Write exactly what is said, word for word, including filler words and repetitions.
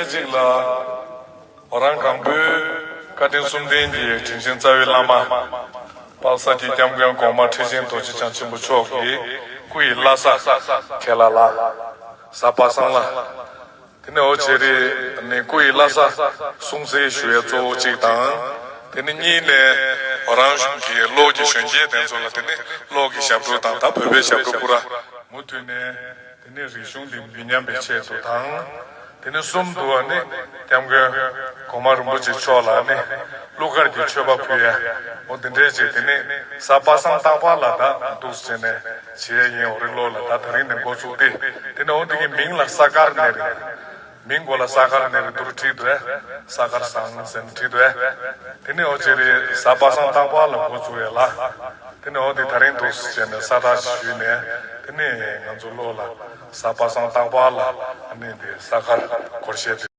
གཅིག་ལ། ང་རང་སྒང་པོའི་བཀའ་དྲིན་གསུམ་ལྡན་གྱི་དྲིན་ཅན་རྩ་བའི་བླ་མ། དཔལ་ས་སྐྱའི་སྐྱབས་མགོན་གོང་མ་ཁྲི་ཆེན་རྡོ་རྗེ་འཆང་ཆེན་པོ་མཆོག་གི་སྐུ་ཡི་བླ་གཟའ་ཁས་ལ་ལ། གཟའ་པ་སངས་ལ། དེ་ནས་འོ་བྱེད་རེད་ནས་སྐུ་ཡི་བླ་གཟའ་སྲུང་བརྩི་ཞུ་ཡ་གཙོ་བོ་གཅིག་དང་། དེ་ནས་གཉིས་ནས་ང་རང་གཞུང་གི་གློག་གི་གཞོན་སྐྱེས་དེ་ཚོ་ལ་དེ་ནས་གློག་གི་ཞབས་བྲོ་དང་ད་བོད་པའི་ཞབས་བྲོ་པུ་ར་མུ་མཐུད་ནས། དེ་ནས་རིག་གཞུང་འདི་མི་ཉམས་པའི་ཆེད་དུ་དང་། དེ་ནས་གསུམ་དུ་བ་ནི་སྐྱབས་མགོན་གོང་མ་རིན་པོ་ཆེ་མཆོག་ལ་ནི་གླུ་གར་གྱི་མཆོད་པ་ཕུལ་ཡ། འོ་དེ་འདྲའི་ཅིག་དེ་ནས་གཟའ་པ་སངས་རྟག་པར་ལ་ད་འདུག་ཟེར་ནས་བྱེད་ཡ་ཡིན། འོ་རེ་ལོ་ལ་ད་དེ་རིང་ནས་འགོ་བཙུགས་ཏེ། དེ་ནས་འོ་དེ་གི་མིང་ལ་གཟའ་སྐར་ནས་རེད། མིང་གོ་ལ་གཟའ་སྐར་ནས་རེད་འདུག་བྲིས་འདུག་ཨེ། གཟའ་སྐར་བཟང་ཟེར་ནས་བྲིས་འདུག་ཨེ། དེ་ནས་འོ་ཅེ་རེད་གཟའ་པ་སངས་རྟག་པར་ལ་འགོ་བཙུགས་ཡ་ལ། དེ་ནས་འོ་དེ་ད་རིང་འདུག་ཟེར་ནས་གསལ་བསྒྲགས་ཞུས་ནས། དེ་ནས་ང་ཚོ་གློག་ལ་གཟའ་པ་སངས་རྟག་པར་ལ་ཨ་ནི་དེ་གཟའ་སྐར་སྐོར་བཤད་དེ།